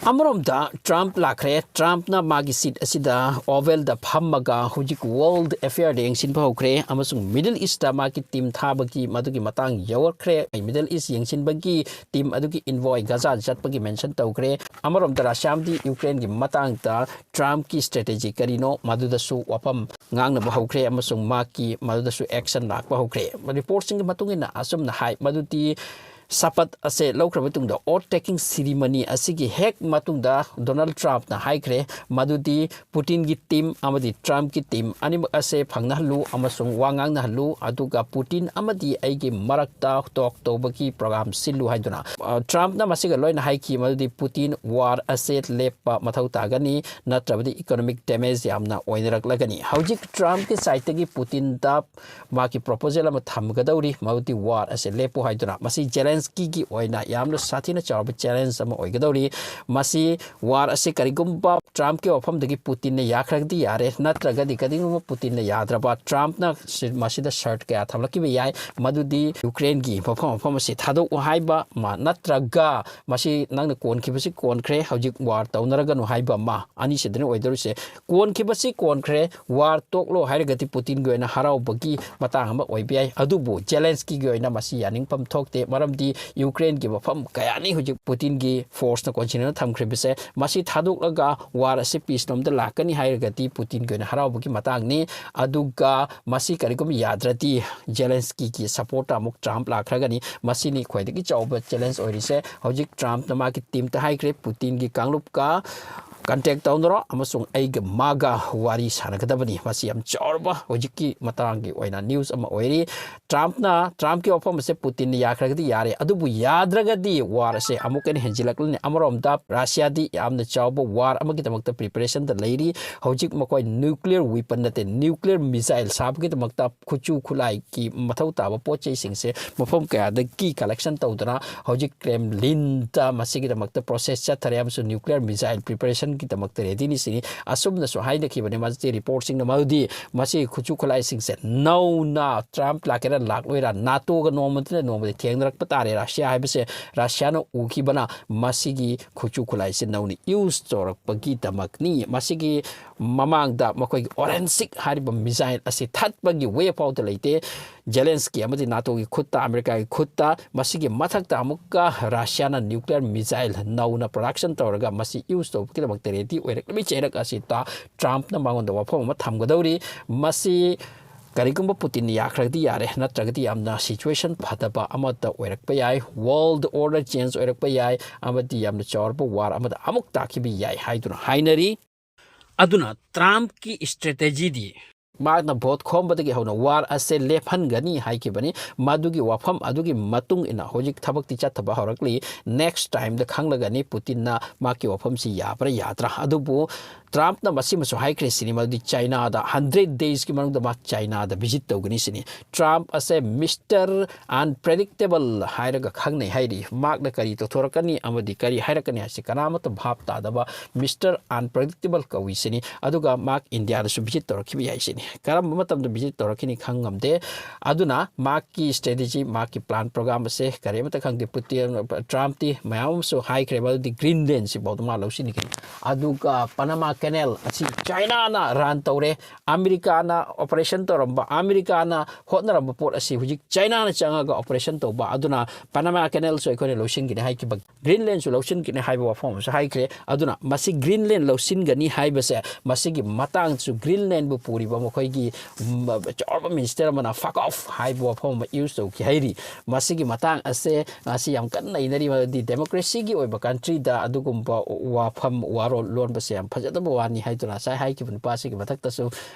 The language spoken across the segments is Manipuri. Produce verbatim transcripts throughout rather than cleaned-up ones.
ꯑꯃꯔꯣꯝꯗ ꯇ꯭ꯔꯝꯞ ꯂꯥꯛꯈ꯭ꯔꯦ꯫ ꯇ꯭ꯔꯝꯞꯅ ꯃꯥꯒꯤ ꯁꯤꯠ ꯑꯁꯤꯗ ꯑꯣꯚꯦꯜꯗ ꯐꯝꯃꯒ ꯍꯧꯖꯤꯛ ꯋꯥꯔꯜꯗ ꯑꯦꯐꯤꯌꯔꯗ ꯌꯦꯡꯁꯤꯟꯕ ꯍꯧꯈ꯭ꯔꯦ ꯑꯃꯁꯨꯡ ꯃꯤꯗꯜ ꯏꯁꯇ ꯃꯥꯒꯤ ꯇꯤꯝ ꯊꯥꯕꯒꯤ ꯃꯗꯨꯒꯤ ꯃꯇꯥꯡ ꯌꯧꯔꯛꯈ꯭ꯔꯦ꯫ ꯃꯤꯗꯜ ꯏꯁ ꯌꯦꯡꯁꯤꯟꯕꯒꯤ ꯇꯤꯝ ꯑꯗꯨꯒꯤ ꯏꯟꯚꯣꯏ ꯒꯖꯥꯗ ꯆꯠꯄꯒꯤ ꯃꯦꯟꯁꯟ ꯇꯧꯈ꯭ꯔꯦ꯫ ꯑꯃꯔꯣꯝꯗ ꯔꯁꯤꯌꯥꯗꯤ ꯌꯨꯀ꯭ꯔꯦꯟꯒꯤ ꯃꯇꯥꯡꯗ ꯇ꯭ꯔꯝꯞꯀꯤ ꯁ꯭ꯇ꯭ꯔꯦꯇꯦꯖꯤ ꯀꯔꯤꯅꯣ ꯃꯗꯨꯗꯁꯨ ꯋꯥꯐꯝ ꯉꯥꯡꯅꯕ ꯍꯧꯈ꯭ꯔꯦ ꯑꯃꯁꯨꯡ ꯃꯍꯥꯛꯀꯤ ꯃꯗꯨꯗꯁꯨ ꯑꯦꯛꯁꯟ ꯂꯥꯛꯄ ꯍꯧꯈ꯭ꯔꯦ꯫ ꯔꯤꯄꯣꯔꯠꯁꯤꯡꯒꯤ ꯃꯇꯨꯡ ꯏꯟꯅ ꯑꯁꯨꯝꯅ ꯍꯥꯏ ꯃꯗꯨꯗꯤ ꯁꯄꯠ ꯑꯁꯦ ꯂꯧꯈ꯭ꯔꯕ ꯃꯇꯨꯡꯗ, ꯑꯣꯠ ꯇꯦꯀꯤꯡ ꯁꯤꯔꯤꯃꯅꯤ ꯑꯁꯤꯒꯤ ꯍꯦꯛ ꯃꯇꯨꯡꯗ ꯗꯣꯅꯥꯜꯗ ꯇ꯭ꯔꯝꯞꯅ ꯍꯥꯏꯈ꯭ꯔꯦ ꯃꯗꯨꯗꯤ ꯄꯨꯇꯤꯟꯒꯤ ꯇꯤꯝ ꯑꯃꯗꯤ ꯇ꯭ꯔꯝꯞꯀꯤ ꯇꯤꯝ ꯑꯅꯤꯃꯛ ꯑꯁꯦ ꯐꯪꯅꯍꯜꯂꯨ ꯑꯃꯁꯨꯡ ꯋꯥ ꯉꯥꯡꯅꯍꯜꯂꯨ, ꯑꯗꯨꯒ ꯄꯨꯇꯤꯟ ꯑꯃꯗꯤ ꯑꯩꯒꯤ ꯃꯔꯛꯇ ꯇꯣꯛ ꯇꯧꯕꯒꯤ ꯄ꯭ꯔꯣꯒ꯭ꯔꯥꯝ ꯁꯤꯜꯂꯨ ꯍꯥꯏꯗꯨꯅ, ꯑ, ꯇ꯭ꯔꯝꯞꯅ ꯃꯁꯤꯒ ꯂꯣꯏꯅ ꯍꯥꯏꯈꯤ ꯃꯗꯨꯗꯤ ꯄꯨꯇꯤꯟ ꯋꯥꯔ ꯑꯁꯦ ꯂꯦꯞꯄ ꯃꯊꯧ ꯇꯥꯒꯅꯤ, ꯅꯠꯇ꯭ꯔꯕꯗꯤ ꯏꯀꯣꯅꯣꯃꯤꯛ ꯗꯦꯃꯦꯖ ꯌꯥꯝꯅ ꯑꯣꯏꯅꯔꯛꯂꯒꯅꯤ꯫ ꯍꯧꯖꯤꯛ ꯇ꯭ꯔꯝꯞꯀꯤ ꯁꯥꯏꯠꯇꯒꯤ ꯄꯨꯇꯤꯟꯗ ꯃꯥꯒꯤ ꯄ꯭ꯔꯣꯄꯣꯖꯦꯜ ꯑꯃ ꯊꯝꯒꯗꯧꯔꯤ, ꯃꯗꯨꯗꯤ ꯋꯥꯔ ꯑꯁꯦ ꯂꯦꯞꯄꯨ ꯍꯥꯏꯗꯨꯅ꯫ ꯃꯁꯤ ꯖꯦꯂꯦꯟꯁꯀꯤꯒꯤ ꯑꯣꯏꯅ ꯌꯥꯝꯅ ꯁꯥꯊꯤꯅ ꯆꯥꯎꯔꯕ ꯆꯦꯂꯦꯟꯖ ꯑꯃ ꯑꯣꯏꯒꯗꯧꯔꯤ꯫ ꯃꯁꯤ ꯋꯥꯔ ꯑꯁꯤ ꯀꯔꯤꯒꯨꯝꯕ ꯇ꯭ꯔꯝꯞꯀꯤ ꯋꯥꯐꯝꯗꯒꯤ ꯄꯨꯇꯤꯟꯅ ꯌꯥꯈ꯭ꯔꯒꯗꯤ ꯌꯥꯔꯦ, ꯅꯠꯇ꯭ꯔꯒꯗꯤ ꯀꯔꯤꯒꯨꯝꯕ ꯄꯨꯇꯤꯟꯅ ꯌꯥꯗ꯭ꯔꯕ, ꯇ꯭ꯔꯝꯞꯅ ꯁꯤ-, ꯃꯁꯤꯗ ꯁꯔꯠ ꯀꯌꯥ ꯊꯝꯂꯛꯈꯤꯕ ꯌꯥꯏ, ꯃꯗꯨꯗꯤ ꯌꯨꯀ꯭ꯔꯦꯟꯒꯤ ꯃꯐꯝ ꯃꯐꯝ ꯑꯁꯤ ꯊꯥꯗꯣꯛꯎ ꯍꯥꯏꯕ ꯑꯃ, ꯅꯠꯇ꯭ꯔꯒ ꯃꯁꯤ ꯅꯪꯅ ꯀꯣꯟꯈꯤꯕꯁꯤ ꯀꯣꯟꯈ꯭ꯔꯦ, ꯍꯧꯖꯤꯛ ꯋꯥꯔ ꯇꯧꯅꯔꯒꯅꯨ ꯍꯥꯏꯕ ꯑꯃ, ꯑꯅꯤꯁꯤꯗꯅ ꯑꯣꯏꯗꯧꯔꯤꯁꯦ꯫ ꯀꯣꯟꯈꯤꯕꯁꯤ ꯀꯣꯟꯈ꯭ꯔꯦ, ꯋꯥꯔ ꯇꯣꯛꯂꯣ ꯍꯥꯏꯔꯒꯗꯤ ꯄꯨꯇꯤꯟꯒꯤ ꯑꯣꯏꯅ ꯍꯔꯥꯎꯕꯒꯤ ꯃꯇꯥꯡ ꯑꯃ ꯑꯣꯏꯕ ꯌꯥꯏ꯫ ꯑꯗꯨꯕꯨ ꯖꯦꯂꯦꯟꯁꯀꯤꯒꯤ ꯑꯣꯏꯅ ꯃꯁꯤ ꯌꯥꯅꯤꯡꯐꯝ ꯊꯣꯛꯇꯦ, ꯃꯔꯝꯗꯤ ꯌꯨꯀ꯭ꯔꯦꯟꯒꯤ ꯃꯐꯝ ꯀꯌꯥꯅꯤ ꯍꯧꯖꯤꯛ ꯄꯨꯇꯤꯟꯒꯤ ꯐꯣꯔꯁꯅ ꯀꯣꯟꯁꯤꯟꯅ ꯊꯝꯈ꯭ꯔꯤꯕꯁꯦ꯫ ꯃꯁꯤ ꯊꯥꯗꯣꯛꯂꯒ ꯋꯥꯔ ꯑꯁꯤ ꯄꯤꯁꯂꯣꯝꯗ ꯂꯥꯛꯀꯅꯤ ꯍꯥꯏꯔꯒꯗꯤ ꯄꯨꯇꯤꯟꯒꯤ ꯑꯣꯏꯅ ꯍꯔꯥꯎꯕꯒꯤ ꯃꯇꯥꯡꯅꯤ꯫ ꯑꯗꯨꯒ ꯃꯁꯤ ꯀꯔꯤꯒꯨꯝꯕ ꯌꯥꯗ꯭ꯔꯗꯤ ꯖꯦꯂꯦꯟꯁꯀꯤꯒꯤ ꯁꯄꯣꯔꯠꯇ ꯑꯃꯨꯛ ꯇ꯭ꯔꯝꯞ ꯂꯥꯛꯈ꯭ꯔꯒꯅꯤ꯫ ꯃꯁꯤꯅꯤ ꯈ꯭ꯋꯥꯏꯗꯒꯤ ꯆꯥꯎꯕ ꯆꯦꯂꯦꯟꯖ ꯑꯣꯏꯔꯤꯁꯦ꯫ ꯍꯧꯖꯤꯛ ꯇ꯭ꯔꯝꯞꯅ ꯃꯥꯒꯤ ꯇꯤꯝꯗ ꯍꯥꯏꯈ꯭ꯔꯦ, ꯄꯨꯇꯤꯟꯒꯤ ꯀꯥꯡꯂꯨꯞꯀ ꯀꯟꯇꯦꯛ ꯇꯧꯅꯔꯣ ꯑꯃꯁꯨꯡ ꯑꯩꯒ ꯃꯥꯒ ꯋꯥꯔꯤ ꯁꯥꯟꯅꯒꯗꯕꯅꯤ꯫ ꯃꯁꯤ ꯌꯥꯝ ꯆꯥꯎꯔꯕ ꯍꯧꯖꯤꯛꯀꯤ ꯃꯇꯥꯡꯒꯤ ꯑꯣꯏꯅ ꯅ꯭ꯌꯨꯁ ꯑꯃ ꯑꯣꯏꯔꯤ꯫ ꯇ꯭ꯔꯝꯞꯅ, ꯇ꯭ꯔꯝꯞꯀꯤ ꯋꯥꯐꯝ ꯑꯁꯦ ꯄꯨꯇꯤꯟꯅ ꯌꯥꯈ꯭ꯔꯒꯗꯤ ꯌꯥꯔꯦ, ꯑꯗꯨꯕꯨ ꯌꯥꯗ꯭ꯔꯒꯗꯤ ꯋꯥꯔ ꯑꯁꯦ ꯑꯃꯨꯛꯀ ꯍꯦꯟꯅ ꯍꯦꯟꯖꯤꯜꯂꯛꯂꯅꯤ꯫ ꯑꯃꯔꯣꯝꯗ ꯔꯁꯤꯌꯥꯗꯤ ꯌꯥꯝꯅ ꯆꯥꯎꯕ ꯋꯥꯔ ꯑꯃꯒꯤꯗꯃꯛꯇ ꯄ꯭ꯔꯤꯄꯦꯔꯦꯁꯟꯗ ꯂꯩꯔꯤ꯫ ꯍꯧꯖꯤꯛ ꯃꯈꯣꯏ ꯅ꯭ꯌꯨꯀ꯭ꯂꯤꯌꯔ ꯋꯤꯄꯟ ꯅꯠꯇꯦ, ꯅ꯭ꯌꯨꯀ꯭ꯂꯤꯌꯔ ꯃꯤꯁꯥꯏꯜ ꯁꯥꯕꯒꯤꯗꯃꯛꯇ ꯈꯨꯠꯁꯨ ꯈꯨꯠꯂꯥꯏꯒꯤ ꯃꯊꯧ ꯇꯥꯕ ꯄꯣꯠ ꯆꯩꯁꯤꯡꯁꯦ ꯃꯐꯝ ꯀꯌꯥꯗꯒꯤ ꯀꯂꯦꯛꯁꯟ ꯇꯧꯗꯨꯅ ꯍꯧꯖꯤꯛ ꯀ꯭ꯔꯦꯝꯂꯤꯟꯗ ꯃꯁꯤꯒꯤꯗꯃꯛꯇ ꯄ꯭ꯔꯣꯁꯦꯁ ꯆꯠꯊꯔꯦ ꯑꯃꯁꯨꯡ ꯅ꯭ꯌꯨꯀ꯭ꯂꯤꯌꯔ ꯃꯤꯁꯥꯏꯜ ꯄ꯭ꯔꯤꯄꯦꯔꯦꯁꯟ ꯒꯤꯗꯃꯛꯇ ꯔꯦꯗꯤꯅꯤ ꯁꯤꯅꯤ꯫ ꯑꯁꯨꯝꯅꯁꯨ ꯍꯥꯏꯅꯈꯤꯕꯅꯤ ꯃꯁꯤ ꯔꯤꯄꯣꯔꯠꯁꯤꯡꯅ, ꯃꯗꯨꯗꯤ ꯃꯁꯤꯒꯤ ꯈꯨꯠꯁꯨ ꯈꯨꯠꯂꯥꯏꯁꯤꯡꯁꯦ ꯅꯧꯅ ꯇ꯭ꯔꯝꯞ ꯂꯥꯛꯀꯦꯔꯥ ꯂꯥꯛꯂꯣꯏꯔꯥ, ꯅꯥꯇꯣꯒ ꯅꯣꯡꯃꯗꯨꯅ ꯅꯣꯡꯃꯗꯤ ꯊꯦꯡꯅꯔꯛꯄ ꯇꯥꯔꯦ꯫ ꯔꯁꯤꯌꯥ ꯍꯥꯏꯕꯁꯦ ꯔꯁꯤꯌꯥꯅ ꯎꯈꯤꯕꯅ ꯃꯁꯤꯒꯤ ꯈꯨꯠꯁꯨ ꯈꯨꯠꯂꯥꯏꯁꯦ ꯅꯧꯅ ꯌꯨꯁ ꯇꯧꯔꯛꯄꯒꯤꯗꯃꯛꯅꯤ꯫ ꯃꯁꯤꯒꯤ ꯃꯃꯥꯡꯗ ꯃꯈꯣꯏꯒꯤ ꯑꯣꯔꯦꯟꯁꯤꯛ ꯍꯥꯏꯔꯤꯕ ꯃꯤꯖꯥꯏꯜ ꯑꯁꯤ ꯊꯠꯄꯒꯤ ꯋꯦ ꯐꯥꯎꯗ ꯂꯩꯇꯦ꯫ ꯖꯦꯂꯦꯟꯁꯀꯤ ꯑꯃꯗꯤ ꯅꯥꯇꯣꯒꯤ ꯈꯨꯠꯇ, ꯑꯃꯦꯔꯤꯀꯥꯒꯤ ꯈꯨꯠꯇ꯫ ꯃꯁꯤꯒꯤ ꯃꯊꯛꯇ ꯑꯃꯨꯛꯀ ꯔꯁꯤꯌꯥꯅ ꯅ꯭ꯌꯨꯀ꯭ꯂꯤꯌꯔ ꯃꯤꯖꯥꯏꯜ ꯅꯧꯅ ꯄ꯭ꯔꯣꯗꯛꯁꯟ ꯇꯧꯔꯒ ꯃꯁꯤ ꯌꯨꯁ ꯇꯧꯕꯒꯤꯗꯃꯛꯇ ꯔꯦꯗꯤ ꯑꯣꯏꯔꯛꯂꯤꯕ ꯆꯩꯔꯛ ꯑꯁꯤꯗ ꯇ꯭ꯔꯝꯞꯅ ꯃꯉꯣꯟꯗ ꯋꯥꯐꯝ ꯑꯃ ꯊꯝꯒꯗꯧꯔꯤ꯫ ꯃꯁꯤ ꯀꯔꯤꯒꯨꯝꯕ ꯄꯨꯇꯤꯟ ꯌꯥꯈ꯭ꯔꯒꯗꯤ ꯌꯥꯔꯦ, ꯅꯠꯇ꯭ꯔꯒꯗꯤ ꯌꯥꯝꯅ ꯁꯤꯆꯨꯋꯦꯁꯟ ꯐꯗꯕ ꯑꯃꯠꯇ ꯑꯣꯏꯔꯛꯄ ꯌꯥꯏ, ꯋꯥꯔꯜꯗ ꯑꯣꯔꯗꯔ ꯆꯦꯟꯖ ꯑꯣꯏꯔꯛꯄ ꯌꯥꯏ, ꯑꯃꯗꯤ ꯌꯥꯝꯅ ꯆꯥꯎꯔꯕ ꯋꯥꯔ ꯑꯃꯗ ꯑꯃꯨꯛ ꯇꯥꯈꯤꯕ ꯌꯥꯏ ꯍꯥꯏꯗꯨꯅ ꯍꯥꯏꯅꯔꯤ꯫ ꯑꯗꯨꯅ ꯇ꯭ꯔꯝꯞꯀꯤ ꯏꯁꯇ꯭ꯔꯦꯇꯦꯖꯤꯗꯤ ꯃꯍꯥꯛꯅ ꯚꯣꯠ ꯈꯣꯝꯕꯗꯒꯤ ꯍꯧꯅ ꯋꯥꯔ ꯑꯁꯦ ꯂꯦꯞꯍꯟꯒꯅꯤ ꯍꯥꯏꯈꯤꯕꯅꯤ꯫ ꯃꯗꯨꯒꯤ ꯋꯥꯐꯝ ꯑꯗꯨꯒꯤ ꯃꯇꯨꯡ ꯏꯟꯅ ꯍꯧꯖꯤꯛ ꯊꯕꯛꯇꯤ ꯆꯠꯊꯕ ꯍꯧꯔꯛꯂꯤ꯫ ꯅꯦꯛꯁ ꯇꯥꯏꯝꯗ ꯈꯪꯂꯒꯅꯤ ꯄꯨꯇꯤꯟꯅ ꯃꯍꯥꯛꯀꯤ ꯋꯥꯐꯝꯁꯤ ꯌꯥꯕ꯭ꯔꯥ ꯌꯥꯗ꯭ꯔꯥ꯫ ꯑꯗꯨꯕꯨ ꯇ꯭ꯔꯝꯞꯅ ꯃꯁꯤꯃꯁꯨ ꯍꯥꯏꯈ꯭ꯔꯦ ꯁꯤꯅꯤ, ꯃꯗꯨꯗꯤ ꯆꯥꯏꯅꯥꯗ ꯍꯟꯗ꯭ꯔꯦꯠ ꯗꯦꯖꯀꯤ ꯃꯅꯨꯡꯗ ꯃꯍꯥꯛ ꯆꯥꯏꯅꯥꯗ ꯚꯤꯖꯤꯠ ꯇꯧꯒꯅꯤ ꯁꯤꯅꯤ꯫ ꯇ꯭ꯔꯝꯞ ꯑꯁꯦ ꯃꯤꯁꯇꯔ ꯑꯟꯄ꯭ꯔꯦꯗꯤꯛꯇꯦꯕꯜ ꯍꯥꯏꯔꯒ ꯈꯪꯅꯩ ꯍꯥꯏꯔꯤ꯫ ꯃꯍꯥꯛꯅ ꯀꯔꯤ ꯇꯧꯊꯣꯔꯛꯀꯅꯤ ꯑꯃꯗꯤ ꯀꯔꯤ ꯍꯥꯏꯔꯛꯀꯅꯤ ꯍꯥꯏꯁꯤ ꯀꯅꯥꯃꯠꯇ ꯚꯥꯞ ꯇꯥꯗꯕ ꯃꯤꯁꯇꯔ ꯑꯟꯄ꯭ꯔꯦꯗꯤꯛꯇꯦꯕꯜ ꯀꯧꯏ ꯁꯤꯅꯤ꯫ ꯑꯗꯨꯒ ꯃꯍꯥꯛ ꯏꯟꯗꯤꯌꯥꯗꯁꯨ ꯚꯤꯖꯤꯠ ꯇꯧꯔꯛꯈꯤꯕ ꯌꯥꯏ ꯁꯤꯅꯤ꯫ ꯀꯔꯝꯕ ꯃꯇꯝꯗ ꯚꯤꯖꯤꯠ ꯇꯧꯔꯛꯈꯤꯅꯤ ꯈꯪ ꯉꯝꯗꯦ꯫ ꯑꯗꯨꯅ ꯃꯍꯥꯛꯀꯤ ꯁ꯭ꯇ꯭ꯔꯦꯇꯦꯖꯤ, ꯃꯍꯥꯛꯀꯤ ꯄ꯭ꯂꯥꯟ ꯄ꯭ꯔꯣꯒ꯭ꯔꯥꯝ ꯑꯁꯦ ꯀꯔꯤꯃꯠꯇ ꯈꯪꯗꯦ꯫ ꯄꯨꯇꯤꯟ, ꯇ꯭ꯔꯝꯞꯇꯤ ꯃꯌꯥꯝ ꯑꯃꯁꯨ ꯍꯥꯏꯈ꯭ꯔꯦ, ꯃꯗꯨꯗꯤ ꯒ꯭ꯔꯤꯟꯂꯦꯟꯁꯤꯐꯥꯎꯗ ꯃꯥ ꯂꯧꯁꯤꯟꯈꯤꯅꯤ꯫ ꯑꯗꯨꯒ ꯄꯅꯃꯥ ꯀꯦꯅꯦꯜ ꯑꯁꯤ ꯆꯥꯏꯅꯥꯅ ꯔꯟ ꯇꯧꯔꯦ꯫ ꯑꯃꯦꯔꯤꯀꯥꯅ ꯑꯣꯄꯔꯦꯁꯟ ꯇꯧꯔꯝꯕ, ꯑꯃꯦꯔꯤꯀꯥꯅ ꯍꯣꯠꯅꯔꯝꯕ ꯄꯣꯠ ꯑꯁꯤ ꯍꯧꯖꯤꯛ ꯆꯥꯏꯅꯥꯅ ꯆꯪꯉꯒ ꯑꯣꯄꯔꯦꯁꯟ ꯇꯧꯕ꯫ ꯑꯗꯨꯅ ꯄꯅꯃꯥ ꯀꯦꯅꯦꯜꯁꯨ ꯑꯩꯈꯣꯏꯅ ꯂꯧꯁꯤꯟꯈꯤꯅꯤ ꯍꯥꯏꯈꯤꯕ, ꯒ꯭ꯔꯤꯟꯂꯦꯟꯁꯨ ꯂꯧꯁꯤꯟꯈꯤꯅꯤ ꯍꯥꯏꯕ ꯋꯥꯐꯝ ꯑꯃꯁꯨ ꯍꯥꯏꯈ꯭ꯔꯦ꯫ ꯑꯗꯨꯅ ꯃꯁꯤ ꯒ꯭ꯔꯤꯟꯂꯦꯟ ꯂꯧꯁꯤꯟꯒꯅꯤ ꯍꯥꯏꯕꯁꯦ, ꯃꯁꯤꯒꯤ ꯃꯇꯥꯡꯁꯨ ꯒ꯭ꯔꯤꯟꯂꯦꯟꯕꯨ ꯄꯨꯔꯤꯕ ꯃꯈꯣꯏꯒꯤ, ꯎꯝ, ꯑꯆꯧꯕ ꯃꯤꯅꯤꯁꯇꯔ ꯑꯃꯅ fuck off ꯍꯥꯏꯕ ꯋꯥꯐꯝ ꯑꯃ ꯌꯨꯁ ꯇꯧꯈꯤ ꯍꯥꯏꯔꯤ꯫ ꯃꯁꯤꯒꯤ ꯃꯇꯥꯡ ꯑꯁꯦ ꯉꯁꯤ ꯌꯥꯝ ꯀꯟꯅ ꯅꯩꯅꯔꯤ, ꯃꯔꯝꯗꯤ ꯗꯦꯃꯣꯀ꯭ꯔꯦꯁꯤꯒꯤ ꯑꯣꯏꯕ ꯀꯟꯇ꯭ꯔꯤꯗ ꯑꯗꯨꯒꯨꯝꯕ ꯋꯥꯐꯝ, ꯋꯥꯔꯣꯜ ꯂꯣꯟꯕꯁꯦ ꯌꯥꯝ ꯐꯖꯗꯕ ꯋꯥꯅꯤ ꯍꯥꯏꯗꯨꯅ ꯉꯁꯥꯏ ꯍꯥꯏꯈꯤꯕ ꯅꯨꯄꯥꯁꯤꯒꯤ ꯃꯊꯛꯇꯁꯨ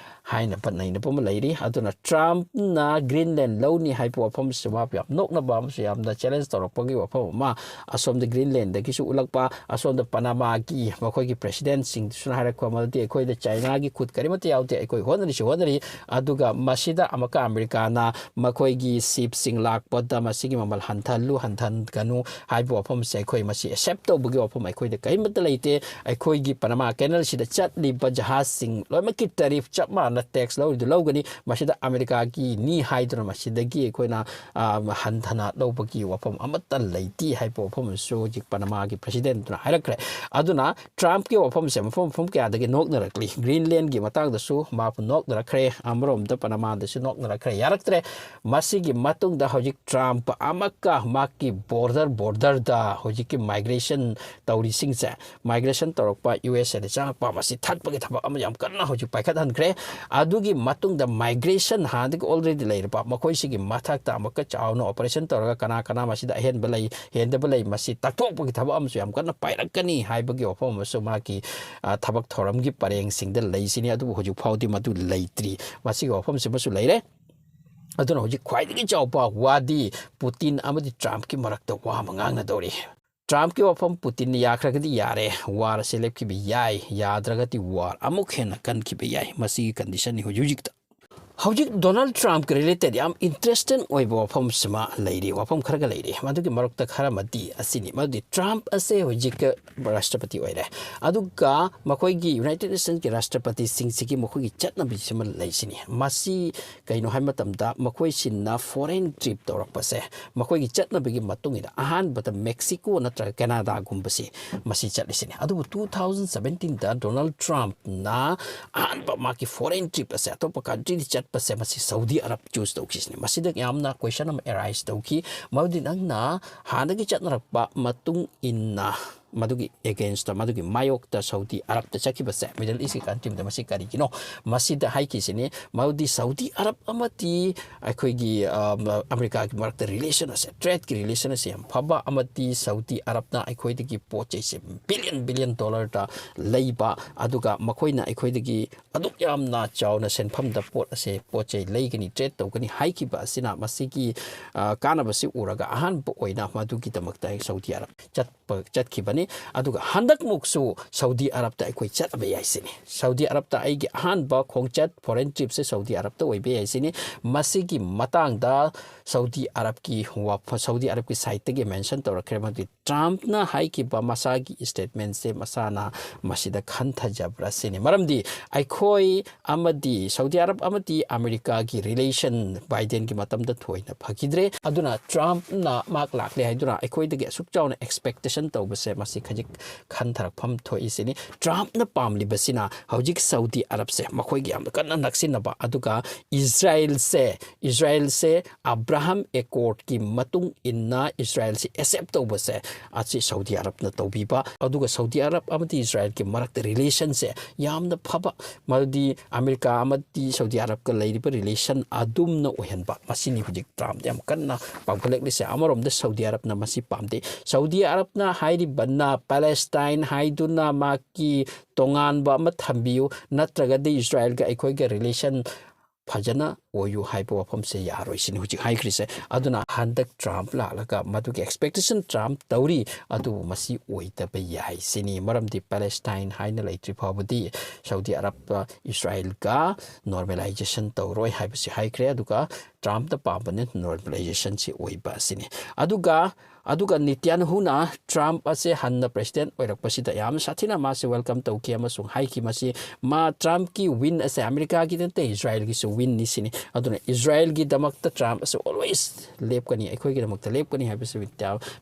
ꯍꯥꯏꯅꯕ ꯅꯩꯅꯕ ꯑꯃ ꯂꯩꯔꯤ꯫ ꯑꯗꯨꯅ ꯇ꯭ꯔꯝꯞꯅ ꯒ꯭ꯔꯤꯟꯂꯦꯟ ꯂꯧꯅꯤ ꯍꯥꯏꯕ ꯋꯥꯐꯝꯁꯤꯁꯨ ꯃꯥꯕꯨ ꯌꯥꯝ ꯅꯣꯛꯅꯕ ꯑꯃꯁꯨ, ꯌꯥꯝꯅ ꯆꯦꯂꯦꯟꯖ ꯇꯧꯔꯛꯄꯒꯤ ꯋꯥꯐꯝ ꯑꯃ, ꯑꯁꯣꯝꯗ ꯒ꯭ꯔꯤꯟꯂꯦꯟꯗꯒꯤꯁꯨ ꯎꯠꯂꯛꯄ, ꯑꯁꯣꯝꯗ ꯄꯅꯃꯥꯒꯤ ꯃꯈꯣꯏꯒꯤ ꯄ꯭ꯔꯦꯁꯤꯗꯦꯟꯁꯤꯡꯗꯨꯁꯨꯅ ꯍꯥꯏꯔꯛꯄ ꯑꯃꯗꯤ, "ꯑꯩꯈꯣꯏꯗ ꯆꯥꯏꯅꯥꯒꯤ ꯈꯨꯠ ꯀꯔꯤꯃꯠꯇ ꯌꯥꯎꯗꯦ, ꯑꯩꯈꯣꯏ ꯍꯣꯠꯅꯔꯤꯁꯤ ꯍꯣꯠꯅꯔꯤ, ꯑꯗꯨꯒ ꯃꯁꯤꯗ ꯑꯃꯨꯛꯀ ꯑꯃꯦꯔꯤꯀꯥꯅ ꯃꯈꯣꯏꯒꯤ ꯁꯤꯞꯁꯤꯡ ꯂꯥꯛꯄꯗ ꯃꯁꯤꯒꯤ ꯃꯃꯜ ꯍꯟꯊꯍꯜꯂꯨ, ꯍꯟꯊꯍꯟꯒꯅꯨ ꯍꯥꯏꯕ ꯋꯥꯐꯝꯁꯦ ꯑꯩꯈꯣꯏ ꯃꯁꯤ ꯑꯦꯛꯁꯦꯞ ꯇꯧꯕꯒꯤ ꯋꯥꯐꯝ ꯑꯩꯈꯣꯏꯗ ꯀꯔꯤꯃꯠꯇ ꯂꯩꯇꯦ꯫ ꯑꯩꯈꯣꯏꯒꯤ ꯄꯅꯃꯥ ꯀꯦꯅꯦꯜꯁꯤꯗ ꯆꯠꯂꯤꯕ ꯖꯍꯥꯖꯁꯤꯡ ꯂꯣꯏꯅꯃꯛꯀꯤ ꯇꯦꯔꯤꯐ ꯆꯞ ꯃꯥꯟꯅ ꯇꯦꯛꯁ ꯂꯧꯔꯤꯗꯨ ꯂꯧꯒꯅꯤ꯫ ꯃꯁꯤꯗ ꯑꯃꯦꯔꯤꯀꯥꯒꯤꯅꯤ ꯍꯥꯏꯗꯨꯅ ꯃꯁꯤꯗꯒꯤ ꯑꯩꯈꯣꯏꯅ, ꯑ, ꯍꯟꯊꯅ ꯂꯧꯕꯒꯤ ꯋꯥꯐꯝ ꯑꯃꯠꯇ ꯂꯩꯇꯦ" ꯍꯥꯏꯕ ꯋꯥꯐꯝ ꯑꯃꯁꯨ ꯍꯧꯖꯤꯛ ꯄꯅꯃꯥꯒꯤ ꯄ꯭ꯔꯦꯁꯤꯗꯦꯟꯠꯇꯨꯅ ꯍꯥꯏꯔꯛꯈ꯭ꯔꯦ꯫ ꯑꯗꯨꯅ ꯇ꯭ꯔꯝꯞꯀꯤ ꯋꯥꯐꯝꯁꯦ ꯃꯐꯝ ꯃꯐꯝ ꯀꯌꯥꯗꯒꯤ ꯅꯣꯛꯅꯔꯛꯂꯤ꯫ ꯒ꯭ꯔꯤꯟꯂꯦꯟꯒꯤ ꯃꯇꯥꯡꯗꯁꯨ ꯃꯥꯕꯨ ꯅꯣꯛꯅꯔꯛꯈ꯭ꯔꯦ, ꯑꯃꯔꯣꯝꯗ ꯄꯅꯃꯥꯗꯁꯨ ꯅꯣꯛꯅꯔꯛꯈ꯭ꯔꯦ, ꯌꯥꯔꯛꯇ꯭ꯔꯦ꯫ ꯃꯁꯤꯒꯤ ꯃꯇꯨꯡꯗ ꯍꯧꯖꯤꯛ ꯇ꯭ꯔꯝꯞ ꯑꯃꯛꯀ ꯃꯍꯥꯛꯀꯤ ꯕꯣꯔꯗꯔ, ꯕꯣꯔꯗꯔꯗ ꯍꯧꯖꯤꯛꯀꯤ ꯃꯥꯏꯒ꯭ꯔꯦꯁꯟ ꯇꯧꯔꯤꯁꯤꯡꯁꯦ, ꯃꯥꯏꯒ꯭ꯔꯦꯁꯟ ꯇꯧꯔꯛꯄ, ꯌꯨ ꯑꯦꯁ ꯑꯦꯗ ꯆꯪꯉꯛꯄ, ꯃꯁꯤ ꯊꯠꯄꯒꯤ ꯊꯕꯛ ꯑꯃ ꯌꯥꯝ ꯀꯟꯅ ꯍꯧꯖꯤꯛ ꯄꯥꯏꯈꯠꯍꯟꯈ꯭ꯔꯦ꯫ ꯑꯗꯨꯒꯤ ꯃꯇꯨꯡꯗ ꯃꯥꯏꯒ꯭ꯔꯦꯁꯟ ꯍꯥꯟꯅꯗꯒꯤ ꯑꯣꯜꯔꯦꯗꯤ ꯂꯩꯔꯕ ꯃꯈꯣꯏꯁꯤꯒꯤ ꯃꯊꯛꯇ ꯑꯃꯨꯛꯀ ꯆꯥꯎꯅ ꯑꯣꯄꯔꯦꯁꯟ ꯇꯧꯔꯒ ꯀꯅꯥ ꯀꯅꯥ ꯃꯁꯤꯗ ꯑꯍꯦꯟꯕ ꯂꯩ, ꯍꯦꯟꯗꯕ ꯂꯩ, ꯃꯁꯤ ꯇꯥꯛꯊꯣꯛꯄꯒꯤ ꯊꯕꯛ ꯑꯃꯁꯨ ꯌꯥꯝ ꯀꯟꯅ ꯄꯥꯏꯔꯛꯀꯅꯤ ꯍꯥꯏꯕꯒꯤ ꯋꯥꯐꯝ ꯑꯃꯁꯨ ꯃꯍꯥꯛꯀꯤ, ꯑ, ꯊꯕꯛ ꯊꯧꯔꯝꯒꯤ ꯄꯔꯦꯡꯁꯤꯡꯗ ꯂꯩꯁꯤꯅꯤ꯫ ꯑꯗꯨꯕꯨ ꯍꯧꯖꯤꯛ ꯐꯥꯎꯗꯤ ꯃꯗꯨ ꯂꯩꯇ꯭ꯔꯤ꯫ ꯃꯁꯤꯒꯤ ꯋꯥꯐꯝꯁꯤꯃꯁꯨ ꯂꯩꯔꯦ꯫ ꯑꯗꯨꯅ ꯍꯧꯖꯤꯛ ꯈ꯭ꯋꯥꯏꯗꯒꯤ ꯆꯥꯎꯕ ꯋꯥꯗꯤ ꯄꯨꯇꯤꯟ ꯑꯃꯗꯤ ꯇ꯭ꯔꯝꯞꯀꯤ ꯃꯔꯛꯇ ꯋꯥ ꯑꯃ ꯉꯥꯡꯅꯗꯧꯔꯤ꯫ ꯇ꯭ꯔꯝꯞꯀꯤ ꯋꯥꯐꯝ, ꯄꯨꯇꯤꯟꯅ ꯌꯥꯈ꯭ꯔꯒꯗꯤ ꯌꯥꯔꯦ, ꯋꯥꯔ ꯑꯁꯤ ꯂꯦꯞꯈꯤꯕ ꯌꯥꯏ, ꯌꯥꯗ꯭ꯔꯒꯗꯤ ꯋꯥꯔ ꯑꯃꯨꯛ ꯍꯦꯟꯅ ꯀꯟꯈꯤꯕ ꯌꯥꯏ꯫ ꯃꯁꯤꯒꯤ ꯀꯟꯗꯤꯁꯟꯅꯤ ꯍꯧꯖꯤꯛ ꯍꯧꯖꯤꯛꯇ꯫ ꯍꯧꯖꯤꯛ ꯗꯣꯅꯥꯜꯗ ꯇ꯭ꯔꯝꯞꯀ ꯔꯤꯂꯦꯇꯦꯗ ꯌꯥꯝ ꯏꯟꯇꯔꯦꯁꯇꯤꯡ ꯑꯣꯏꯕ ꯋꯥꯐꯝꯁꯤꯃ ꯂꯩꯔꯤ, ꯋꯥꯐꯝ ꯈꯔꯒ ꯂꯩꯔꯤ꯫ ꯃꯗꯨꯒꯤ ꯃꯔꯛꯇ ꯈꯔ ꯑꯃꯗꯤ ꯑꯁꯤꯅꯤ, ꯃꯗꯨꯗꯤ ꯇ꯭ꯔꯝꯞ ꯑꯁꯦ ꯍꯧꯖꯤꯛ ꯔꯥꯁꯇ꯭ꯔꯄꯇꯤ ꯑꯣꯏꯔꯦ, ꯑꯗꯨꯒ ꯃꯈꯣꯏꯒꯤ ꯌꯨꯅꯥꯏꯇꯦꯗ ꯅꯦꯁꯟꯁꯀꯤ ꯔꯥꯁꯇ꯭ꯔꯄꯇꯤꯁꯤꯡꯁꯤꯒꯤ ꯃꯈꯣꯏꯒꯤ ꯆꯠꯅꯕꯤꯁꯤꯃ ꯂꯩꯁꯤꯅꯤ꯫ ꯃꯁꯤ ꯀꯩꯅꯣ ꯍꯥꯏꯕ ꯃꯇꯝꯗ ꯃꯈꯣꯏꯁꯤꯅ ꯐꯣꯔꯦꯟ ꯇ꯭ꯔꯤꯞ ꯇꯧꯔꯛꯄꯁꯦ ꯃꯈꯣꯏꯒꯤ ꯆꯠꯅꯕꯤꯒꯤ ꯃꯇꯨꯡ ꯏꯟꯅ ꯑꯍꯥꯟꯕꯗ ꯃꯦꯛꯁꯤꯀꯣ ꯅꯠꯇ꯭ꯔꯒ ꯀꯦꯅꯥꯗꯥꯒꯨꯝꯕꯁꯤ ꯃꯁꯤ ꯆꯠꯂꯤꯁꯤꯅꯤ꯫ ꯑꯗꯨꯕꯨ ꯇꯨ ꯊꯥꯎꯖꯟ ꯁꯕꯦꯟꯇꯤꯟꯗ ꯗꯣꯅꯥꯜꯗ ꯇ꯭ꯔꯝꯞꯅ ꯑꯍꯥꯟꯕ ꯃꯥꯒꯤ ꯐꯣꯔꯦꯟ ꯇ꯭ꯔꯤꯞ ꯑꯁꯦ, ꯑꯇꯣꯞꯄ ꯀꯟꯇ꯭ꯔꯤꯗ ꯆꯠꯄꯁꯦ, ꯃꯁꯤ ꯁꯥꯎꯗꯤ ꯑꯔꯕ ꯆꯨꯁ ꯇꯧꯈꯤꯁꯤꯅꯤ꯫ ꯃꯁꯤꯗ ꯌꯥꯝꯅ ꯀꯣꯏꯁꯟ ꯑꯃ ꯑꯦꯔꯥꯏꯁ ꯇꯧꯈꯤ, ꯃꯗꯨꯗꯤ ꯅꯪꯅ ꯍꯥꯟꯅꯗꯒꯤ ꯆꯠꯅꯔꯛꯄ ꯃꯇꯨꯡ ꯏꯟꯅ ꯃꯗꯨꯒꯤ against ꯇ, ꯃꯗꯨꯒꯤ ꯃꯥꯌꯣꯛꯇ ꯁꯥꯎꯗꯤ ꯑꯔꯕꯇ ꯆꯠꯈꯤꯕꯁꯦ, Middle East ꯀꯤ country ꯗ ꯃꯁꯤ ꯀꯔꯤꯒꯤꯅꯣ? ꯃꯁꯤꯗ ꯍꯥꯏꯈꯤꯁꯤꯅꯤ, ꯃꯗꯨꯗꯤ ꯁꯥꯎꯗꯤ ꯑꯔꯕ ꯑꯃꯗꯤ ꯑꯩꯈꯣꯏꯒꯤ, ꯑ, ꯑꯃꯦꯔꯤꯀꯥꯒꯤ ꯃꯔꯛꯇ relation ꯑꯁꯦ, trade ꯀꯤ relation ꯑꯁꯦ ꯌꯥꯝ ꯐꯕ, ꯑꯃꯗꯤ ꯁꯥꯎꯗꯤ ꯑꯔꯕꯅ ꯑꯩꯈꯣꯏꯗꯒꯤ ꯄꯣꯠ ꯆꯩꯁꯦ billion billion dollar ꯗ ꯂꯩꯕ, ꯑꯗꯨꯒ ꯃꯈꯣꯏꯅ ꯑꯩꯈꯣꯏꯗꯒꯤ ꯑꯗꯨꯛ ꯌꯥꯝꯅ ꯆꯥꯎꯅ ꯁꯦꯟꯐꯝꯗ ꯄꯣꯠ ꯑꯁꯦ, ꯄꯣꯠ ꯆꯩ ꯂꯩꯒꯅꯤ, trade ꯇꯧꯒꯅꯤ ꯍꯥꯏꯈꯤꯕ ꯑꯁꯤꯅ, ꯃꯁꯤꯒꯤ, ꯑ, ꯀꯥꯟꯅꯕꯁꯤ ꯎꯔꯒ ꯑꯍꯥꯟꯕ ꯑꯣꯏꯅ ꯃꯗꯨꯒꯤꯗꯃꯛꯇ ꯁꯥꯎꯗꯤ ꯑꯔꯕ ꯆꯠꯄ, ꯆꯠꯈꯤꯕꯅꯤ꯫ ꯑꯗꯨꯒ ꯍꯟꯗꯛꯃꯨꯛꯁꯨ ꯁꯥꯎꯗꯤ ꯑꯔꯕꯇ ꯑꯩꯈꯣꯏ ꯆꯠꯂꯕ ꯌꯥꯏ ꯁꯤꯅꯤ꯫ ꯁꯥꯎꯗꯤ ꯑꯔꯕꯇ ꯑꯩꯒꯤ ꯑꯍꯥꯟꯕ ꯈꯣꯡꯆꯠ, foreign trip ꯁꯦ ꯁꯥꯎꯗꯤ ꯑꯔꯕꯇ ꯑꯣꯏꯕ ꯌꯥꯏ ꯁꯤꯅꯤ꯫ ꯃꯁꯤꯒꯤ ꯃꯇꯥꯡꯗ ꯁꯥꯎꯗꯤ ꯑꯔꯕꯀꯤ ꯋꯥꯐ-, ꯁꯥꯎꯗꯤ ꯑꯔꯕꯀꯤ side ꯇꯒꯤ mention ꯇꯧꯔꯛꯈ꯭ꯔꯦ, ꯃꯗꯨꯗꯤ ꯇ꯭ꯔꯝꯞꯅ ꯍꯥꯏꯈꯤꯕ ꯃꯁꯥꯒꯤ statement ꯁꯦ ꯃꯁꯥꯅ ꯃꯁꯤꯗ ꯈꯟꯊꯖꯕ꯭ꯔꯥ ꯁꯤꯅꯤ꯫ ꯃꯔꯝꯗꯤ ꯑꯩꯈꯣꯏ ꯑꯃꯗꯤ ꯁꯥꯎꯗꯤ ꯑꯔꯕ ꯑꯃꯗꯤ ꯑꯃꯦꯔꯤꯀꯥꯒꯤ relation ꯕꯥꯏꯗꯦꯟꯒꯤ ꯃꯇꯝꯗ ꯊꯣꯏꯅ ꯐꯈꯤꯗ꯭ꯔꯦ꯫ ꯑꯗꯨꯅ ꯇ꯭ꯔꯝꯞꯅ ꯃꯍꯥꯛ ꯂꯥꯛꯂꯦ ꯍꯥꯏꯗꯨꯅ ꯑꯩꯈꯣꯏꯗꯒꯤ ꯑꯁꯨꯛ ꯆꯥꯎꯅ expectation ꯇꯧꯕꯁꯦ, ꯃꯁꯤ ꯈꯖꯤꯛ ꯈꯟꯊꯔꯛꯐꯝ ꯊꯣꯛꯏ ꯁꯤꯅꯤ꯫ ꯇ꯭ꯔꯝꯞꯅ ꯄꯥꯝꯂꯤꯕꯁꯤꯅ ꯍꯧꯖꯤꯛ ꯁꯥꯎꯗꯤ ꯑꯔꯕꯁꯦ ꯃꯈꯣꯏꯒ ꯌꯥꯝꯅ ꯀꯟꯅ ꯅꯛꯁꯤꯟꯅꯕ, ꯑꯗꯨꯒ ꯏꯖꯔꯥꯏꯜꯁꯦ, ꯏꯖꯔꯥꯏꯜꯁꯦ ꯑꯕ꯭ꯔꯥꯍꯝ accord ꯀꯤ ꯃꯇꯨꯡ ꯏꯟꯅ ꯏꯖꯔꯥꯏꯜꯁꯤ accept ꯇꯧꯕꯁꯦ, ꯑꯁꯤ ꯁꯥꯎꯗꯤ ꯑꯔꯕꯅ ꯇꯧꯕꯤꯕ, ꯑꯗꯨꯒ ꯁꯥꯎꯗꯤ ꯑꯔꯕ ꯑꯃꯗꯤ ꯏꯖꯔꯥꯏꯜꯒꯤ ꯃꯔꯛꯇ relation ꯁꯦ ꯌꯥꯝꯅ ꯐꯕ, ꯃꯗꯨꯗꯤ ꯑꯃꯦꯔꯤꯀꯥ ꯑꯃꯗꯤ ꯁꯥꯎꯗꯤ ꯑꯔꯕꯀ ꯂꯩꯔꯤꯕ relation ꯑꯗꯨꯝꯅ ꯑꯣꯏꯍꯟꯕ, ꯃꯁꯤꯅꯤ ꯍꯧꯖꯤꯛ ꯇ꯭ꯔꯝꯞꯅ ꯌꯥꯝ ꯀꯟꯅ ꯄꯥꯝꯈꯠꯂꯛꯂꯤꯁꯦ꯫ ꯑꯃꯔꯣꯝꯗ ꯁꯥꯎꯗꯤ ꯑꯔꯕꯅ ꯃꯁꯤ ꯄꯥꯝꯗꯦ꯫ ꯁꯥꯎꯗꯤ ꯑꯔꯕꯅ ꯍꯥꯏꯔꯤꯕꯅ ꯄꯦꯂꯦꯁꯇꯥꯏꯟ ꯍꯥꯏꯗꯨꯅ ꯃꯍꯥꯛꯀꯤ ꯇꯣꯉꯥꯟꯕ ꯑꯃ ꯊꯝꯕꯤꯌꯨ, ꯅꯠꯇ꯭ꯔꯒꯗꯤ ꯏꯖꯔꯥꯏꯜꯒ ꯑꯩꯈꯣꯏꯒ relation ꯐꯖꯅ ꯑꯣꯏꯌꯨ ꯍꯥꯏꯕ ꯋꯥꯐꯝꯁꯦ ꯌꯥꯔꯣꯏ ꯁꯤꯅꯤ ꯍꯧꯖꯤꯛ ꯍꯥꯏꯈ꯭ꯔꯤꯁꯦ꯫ ꯑꯗꯨꯅ ꯍꯟꯗꯛ ꯇ꯭ꯔꯝꯞ ꯂꯥꯛꯂꯒ ꯃꯗꯨꯒꯤ expectation ꯇ꯭ꯔꯝꯞ ꯇꯧꯔꯤ, ꯑꯗꯨꯕꯨ ꯃꯁꯤ ꯑꯣꯏꯗꯕ ꯌꯥꯏ ꯁꯤꯅꯤ꯫ ꯃꯔꯝꯗꯤ ꯄꯦꯂꯦꯁꯇꯥꯏꯟ ꯍꯥꯏꯅ ꯂꯩꯇ꯭ꯔꯤ ꯐꯥꯎꯕꯗꯤ ꯁꯥꯎꯗꯤ ꯑꯔꯕ ꯏꯖꯔꯥꯏꯜꯒ normalization ꯇꯧꯔꯣꯏ ꯍꯥꯏꯕꯁꯤ ꯍꯥꯏꯈ꯭ꯔꯦ꯫ ꯑꯗꯨꯒ ꯇ꯭ꯔꯝꯞꯅ ꯄꯥꯝꯕꯅ normalization ꯁꯤ ꯑꯣꯏꯕ ꯑꯁꯤꯅꯤ꯫ ꯑꯗꯨꯒ, ꯑꯗꯨꯒ ꯅꯤꯇ꯭ꯌꯥꯟꯍꯨꯅ ꯇ꯭ꯔꯝꯞ ꯑꯁꯦ ꯍꯟꯅ president ꯑꯣꯏꯔꯛꯄꯁꯤꯗ ꯌꯥꯝꯅ ꯁꯥꯊꯤꯅ ꯃꯥꯁꯦ welcome ꯇꯧꯈꯤ ꯑꯃꯁꯨꯡ ꯍꯥꯏꯈꯤ, ꯃꯁꯤ ꯃꯥ ꯇ꯭ꯔꯝꯞꯀꯤ win ꯑꯁꯦ ꯑꯃꯦꯔꯤꯀꯥꯒꯤ ꯅꯠꯇꯦ, ꯏꯖꯔꯥꯏꯜꯒꯤꯁꯨ win ꯅꯤ ꯁꯤꯅꯤ꯫ ꯑꯗꯨꯅ ꯏꯁꯔꯥꯌꯦꯜꯒꯤꯗꯃꯛꯇ ꯇ꯭ꯔꯝꯞ ꯑꯁꯤ always ꯂꯦꯞꯀꯅꯤ, ꯑꯩꯈꯣꯏꯒꯤꯗꯃꯛꯇ ꯂꯦꯞꯀꯅꯤ ꯍꯥꯏꯕꯁꯤ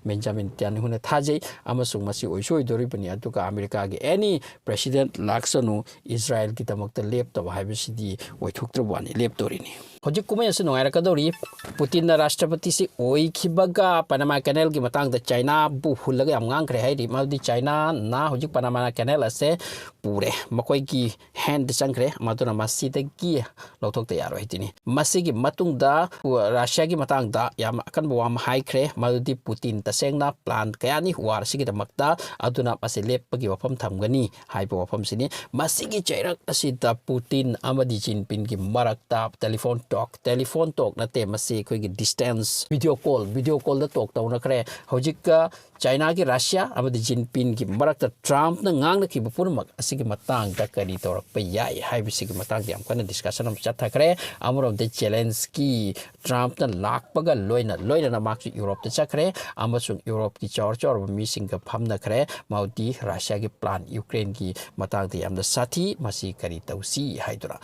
ꯕꯦꯟꯖꯥꯃꯤꯟ ꯅꯦꯇꯥꯟꯌꯥꯍꯨꯅ ꯊꯥꯖꯩ, ꯑꯃꯁꯨꯡ ꯃꯁꯤ ꯑꯣꯏꯁꯨ ꯑꯣꯏꯗꯣꯔꯤꯕꯅꯤ꯫ ꯑꯗꯨꯒ ꯑꯃꯦꯔꯤꯀꯥꯒꯤ any president ꯂꯥꯛꯁꯅꯨ, ꯏꯁꯔꯥꯌꯦꯜꯒꯤꯗꯃꯛꯇ ꯂꯦꯞꯇꯕ ꯍꯥꯏꯕꯁꯤꯗꯤ ꯑꯣꯏꯊꯣꯛꯇ꯭ꯔꯕ ꯋꯥꯅꯤ, ꯂꯦꯞꯇꯣꯔꯤꯅꯤ꯫ ꯍꯧꯖꯤꯛ ꯀꯨꯝꯍꯩ ꯑꯁꯤ ꯅꯨꯡꯉꯥꯏꯔꯛꯀꯗꯧꯔꯤ꯫ ꯄꯨꯇꯤꯟꯅ ꯔꯥꯁꯇ꯭ꯔꯄꯇꯤꯁꯤ ꯑꯣꯏꯈꯤꯕꯒ ꯄꯅꯃꯥ ꯀꯦꯅꯦꯜꯒꯤ ꯃꯇꯥꯡꯗ ꯆꯥꯏꯅꯥꯕꯨ ꯍꯨꯜꯂꯒ ꯌꯥꯝ ꯉꯥꯡꯈ꯭ꯔꯦ ꯍꯥꯏꯔꯤ꯫ ꯃꯗꯨꯗꯤ ꯆꯥꯏꯅꯥꯅ ꯍꯧꯖꯤꯛ ꯄꯅꯃꯥ ꯀꯦꯅꯦꯜ ꯑꯁꯦ ꯄꯨꯔꯦ, ꯃꯈꯣꯏꯒꯤ ꯍꯦꯟꯗ ꯆꯪꯈ꯭ꯔꯦ, ꯃꯗꯨꯅ ꯃꯁꯤꯗꯒꯤ ꯂꯧꯊꯣꯛꯇ ꯌꯥꯔꯣꯏ ꯍꯥꯏꯗꯨꯅꯤ꯫ ꯃꯁꯤꯒꯤ ꯃꯇꯨꯡꯗ ꯔꯥꯁꯤꯌꯥꯒꯤ ꯃꯇꯥꯡꯗ ꯌꯥꯝ ꯑꯀꯟꯕ ꯋꯥ ꯑꯃ ꯍꯥꯏꯈ꯭ꯔꯦ, ꯃꯗꯨꯗꯤ ꯄꯨꯇꯤꯟ ꯇꯁꯦꯡꯅ ꯄ꯭ꯂꯥꯟ ꯀꯌꯥꯅꯤ ꯋꯥꯔ ꯑꯁꯤꯒꯤꯗꯃꯛꯇ, ꯑꯗꯨꯅ ꯃꯁꯤ ꯂꯦꯞꯄꯒꯤ ꯋꯥꯐꯝ ꯊꯝꯒꯅꯤ ꯍꯥꯏꯕ ꯋꯥꯐꯝꯁꯤꯅꯤ꯫ ꯃꯁꯤꯒꯤ ꯆꯩꯔꯛ ꯑꯁꯤꯗ ꯄꯨꯇꯤꯟ ꯑꯃꯗꯤ ꯖꯤꯟꯄꯤꯡꯒꯤ ꯃꯔꯛꯇ ꯇꯦꯂꯤꯐꯣꯟ ꯇꯣꯛ, ꯇꯦꯂꯤꯐꯣꯟ ꯇꯣꯛ ꯅꯠꯇꯦ, ꯃꯁꯤ ꯑꯩꯈꯣꯏꯒꯤ ꯗꯤꯁꯇꯦꯟꯁ ꯚꯤꯗꯤꯑꯣ ꯀꯣꯜ, ꯚꯤꯗꯤꯑꯣ ꯀꯣꯜꯗ ꯇꯣꯛ ꯇꯧꯅꯈ꯭ꯔꯦ꯫ ꯍꯧꯖꯤꯛꯀ ꯆꯥꯏꯅꯥꯒꯤ ꯔꯥꯁꯤꯌꯥ ꯑꯃꯗꯤ ꯖꯤꯟꯄꯤꯡꯒꯤ ꯃꯔꯛꯇ ꯇ꯭ꯔꯝꯞꯅ ꯉꯥꯡꯅꯈꯤꯕ ꯄꯨꯝꯅꯃꯛ ꯑꯁꯤꯒꯤ ꯃꯇꯥꯡꯗ ꯀꯔꯤ ꯇꯧꯔꯛꯄ ꯌꯥꯏ ꯍꯥꯏꯕꯁꯤꯒꯤ ꯃꯇꯥꯡꯗ ꯌꯥꯝ ꯀꯟꯅ ꯗꯤꯁꯀꯁꯟ ꯑꯃ ꯆꯠꯊꯈ꯭ꯔꯦ꯫ ꯑꯃꯔꯣꯝꯗ ꯖꯦꯂꯦꯟꯁꯀꯤ ꯇ꯭ꯔꯝꯞꯅ ꯂꯥꯛꯄꯒ ꯂꯣꯏꯅ ꯂꯣꯏꯅꯅ ꯃꯍꯥꯛꯁꯨ ꯌꯨꯔꯣꯞꯇ ꯆꯠꯈ꯭ꯔꯦ ꯑꯃꯁꯨꯡ ꯌꯨꯔꯣꯞꯀꯤ ꯆꯥꯎꯔ ꯆꯥꯎꯔꯕ ꯃꯤꯁꯤꯡꯒ ꯐꯝꯅꯈ꯭ꯔꯦ꯫ ꯃꯗꯨꯗꯤ ꯔꯥꯁꯤꯌꯥꯒꯤ ꯄ꯭ꯂꯥꯟ ꯌꯨꯀ꯭ꯔꯦꯟꯒꯤ ꯃꯇꯥꯡꯗ ꯌꯥꯝꯅ ꯁꯥꯊꯤ, ꯃꯁꯤ ꯀꯔꯤ ꯇꯧꯁꯤ ꯍꯥꯏꯗꯨꯅ꯫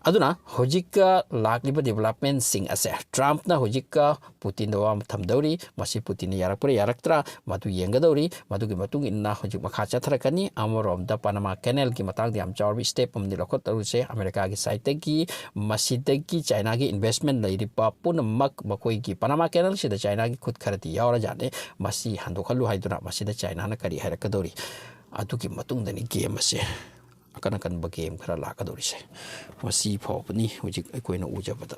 ꯑꯗꯨꯅ ꯍꯧꯖꯤꯛꯀ ꯂꯥꯛꯂꯤꯕ ꯗꯤꯕꯂꯞꯃꯦꯟꯁꯤꯡ ꯑꯁꯦ ꯇ꯭ꯔꯝꯞꯅ ꯍꯧꯖꯤꯛꯀ ꯄꯨꯇꯤꯟꯗ ꯋꯥ ꯑꯃ ꯊꯝꯗꯧꯔꯤ꯫ ꯃꯁꯤ ꯄꯨꯇꯤꯟꯅ ꯌꯥꯔꯛꯄ꯭ꯔꯥ ꯌꯥꯔꯛꯇ꯭ꯔꯥ ꯃꯗꯨ ꯌꯦꯡꯒꯗꯧꯔꯤ꯫ ꯃꯗꯨꯒꯤ ꯃꯇꯨꯡ ꯏꯟꯅ ꯍꯧꯖꯤꯛ ꯃꯈꯥ ꯆꯠꯊꯔꯛꯀꯅꯤ꯫ ꯑꯃꯔꯣꯝꯗ ꯄꯅꯃꯥ ꯀꯦꯅꯦꯜꯒꯤ ꯃꯇꯥꯡꯗ ꯌꯥꯝ ꯆꯥꯎꯔꯕ ꯁ꯭ꯇꯦꯞ ꯑꯃꯗꯤ ꯂꯧꯈꯠꯇꯧꯔꯤꯁꯦ ꯑꯃꯦꯔꯤꯀꯥꯒꯤ ꯁꯥꯏꯠꯇꯒꯤ, ꯃꯁꯤꯗꯒꯤ ꯆꯥꯏꯅꯥꯒꯤ ꯏꯟꯚꯦꯁꯃꯦꯟ ꯂꯩꯔꯤꯕ ꯄꯨꯝꯅꯃꯛ ꯃꯈꯣꯏꯒꯤ ꯄꯅꯃꯥ ꯀꯦꯅꯦꯜꯁꯤꯗ ꯆꯥꯏꯅꯥꯒꯤ ꯈꯨꯠ ꯈꯔꯗꯤ ꯌꯥꯎꯔꯖꯥꯠꯅꯤ꯫ ꯃꯁꯤ ꯍꯟꯗꯣꯛꯍꯜꯂꯨ ꯍꯥꯏꯗꯨꯅ ꯃꯁꯤꯗ ꯆꯥꯏꯅꯥꯅ ꯀꯔꯤ ꯍꯥꯏꯔꯛꯀꯗꯧꯔꯤ? ꯑꯗꯨꯒꯤ ꯃꯇꯨꯡꯗꯅꯤ ꯒꯦꯝ ꯑꯁꯦ, ꯑꯀꯟ ꯑꯀꯟꯕ ꯒꯦꯝ ꯈꯔ ꯂꯥꯛꯀꯗꯧꯔꯤꯁꯦ꯫ ꯃꯁꯤ ꯐꯥꯎꯕꯅꯤ ꯍꯧꯖꯤꯛ ꯑꯩꯈꯣꯏꯅ ꯎꯖꯕꯗ꯫